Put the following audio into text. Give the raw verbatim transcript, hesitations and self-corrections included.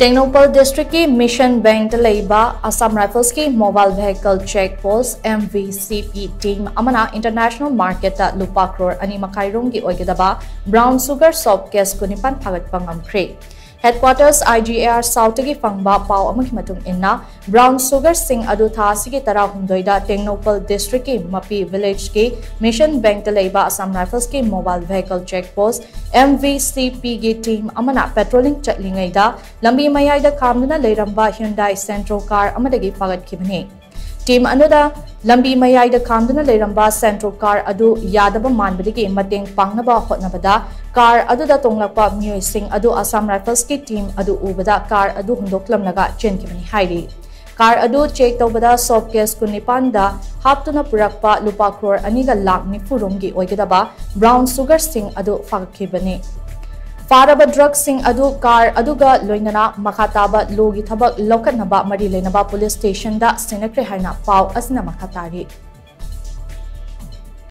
ꯇꯦꯡꯅꯧꯄꯜ ꯗꯤꯁꯇ꯭ꯔꯤꯛꯀꯤ ꯃꯤꯁꯟ ꯕꯦꯡꯛꯇ ꯂꯩꯕ ꯑꯁꯥꯝ ꯔꯥꯏꯐꯜꯁꯀꯤ ꯃꯣꯕꯥꯏꯜ ꯚꯦꯍꯤꯀꯜ ꯆꯦꯛ ꯄꯣꯁ, MVCP, ꯇꯤꯝ ꯑꯃꯅ ꯏꯟꯇꯔꯅꯦꯁꯅꯦꯜ ꯃꯥꯔꯀꯦꯠꯇ ꯂꯨꯄꯥ ꯀ꯭ꯔꯣꯔ ꯑꯅꯤ ꯃꯈꯥꯏ ꯔꯣꯝꯒꯤ ꯑꯣꯏꯒꯗꯕ ꯕ꯭ꯔꯥꯎꯟ ꯁꯨꯒꯔ ꯁꯣꯞ ꯀꯦꯁ ꯀꯨꯟꯅꯤꯄꯥꯟ ꯐꯥꯒꯠꯄ ꯉꯝꯈ꯭ꯔꯦ꯫ ꯍꯦꯗꯀ꯭ꯋꯥꯇꯔꯁ IGAR ꯁꯥꯎꯠꯇꯒꯤ ꯐꯪꯕ ꯄꯥꯎ ꯑꯃꯒꯤ ꯃꯇꯨꯡ ꯏꯟꯅ, ꯕ꯭ꯔꯥꯎꯟ ꯁꯨꯒꯔꯁꯤꯡ ꯑꯗꯨ ꯊꯥ ꯑꯁꯤꯒꯤ ꯇꯔꯥꯍꯨꯝꯗꯣꯏꯗ ꯇꯦꯡꯅꯧꯄꯜ ꯗꯤꯁꯇ꯭ꯔꯤꯛꯀꯤ ꯃꯄꯤ ꯚꯤꯂꯦꯖꯀꯤ ꯃꯤꯁꯟ ꯕꯦꯡꯛꯇ ꯂꯩꯕ ꯑꯁꯥꯝ ꯔꯥꯏꯐꯜꯁꯀꯤ ꯃꯣꯕꯥꯏꯜ ꯚꯦꯍꯤꯀꯜ ꯆꯦꯛ ꯄꯣꯁ, MVCP, ꯒꯤ ꯇꯤꯝ ꯑꯃꯅ ꯄꯦꯇ꯭ꯔꯣꯂꯤꯡ ꯆꯠꯂꯤꯉꯩꯗ ꯂꯝꯕꯤ ꯃꯌꯥꯏꯗ ꯈꯥꯝꯗꯨꯅ ꯂꯩꯔꯝꯕ Hyundai Santro ꯀꯥꯔ ꯑꯃꯗꯒꯤ ꯐꯥꯒꯠꯈꯤꯕꯅꯤ꯫ ꯇꯤꯝ ꯑꯗꯨꯗ ꯂꯝꯕꯤ ꯃꯌꯥꯏꯗ ꯈꯥꯝꯗꯨꯅ ꯂꯩꯔꯝꯕ Santro ꯀꯥꯔ ꯑꯗꯨ ꯌꯥꯗꯕ ꯃꯥꯟꯕꯗꯒꯤ ꯃꯇꯦꯡ ꯄꯥꯡꯅꯕ ꯍꯣꯠꯅꯕꯗ ꯀꯥꯔ ꯑꯗꯨꯗ ꯇꯣꯡꯂꯛꯄ ꯃꯤꯑꯣꯏꯁꯤꯡ ꯑꯗꯨ ꯑꯁꯥꯝ ꯔꯥꯏꯐꯜꯁꯀꯤ ꯇꯤꯝ ꯑꯗꯨ ꯎꯕꯗ ꯀꯥꯔ ꯑꯗꯨ ꯍꯨꯟꯗꯣꯛꯂꯝꯂꯒ ꯆꯦꯟꯈꯤꯕꯅꯤ ꯍꯥꯏꯔꯤ꯫ ꯀꯥꯔ ꯑꯗꯨ ꯆꯦꯛ ꯇꯧꯕꯗ ꯁꯣꯞ ꯀꯦꯁ ꯀꯨꯟꯅꯤꯄꯥꯟꯗ ꯍꯥꯞꯇꯨꯅ ꯄꯨꯔꯛꯄ ꯂꯨꯄꯥ ꯀ꯭ꯔꯣꯔ ꯑꯅꯤꯒ ꯂꯥꯈ ꯅꯤꯐꯨ ꯔꯣꯝꯒꯤ ꯑꯣꯏꯒꯗꯕ ꯕ꯭ꯔꯥꯎꯟ ꯁꯨꯒꯔꯁꯤꯡ ꯑꯗꯨ ꯐꯥꯒꯠꯈꯤꯕꯅꯤ꯫ ꯐꯥꯔꯕ ꯗ꯭ꯔꯒꯁꯤꯡ ꯑꯗꯨ ꯀꯥꯔ ꯑꯗꯨꯒ ꯂꯣꯏꯅꯅ ꯃꯈꯥ ꯇꯥꯕ ꯂꯣꯒꯤ ꯊꯕꯛ ꯂꯧꯈꯠꯅꯕ ꯃꯔꯤ ꯂꯩꯅꯕ ꯄꯨꯂꯤꯁ ꯁ꯭ꯇꯦꯁꯟꯗ ꯁꯤꯟꯅꯈ꯭ꯔꯦ ꯍꯥꯏꯅ ꯄꯥꯎ ꯑꯁꯤꯅ ꯃꯈꯥ ꯇꯥꯔꯤ꯫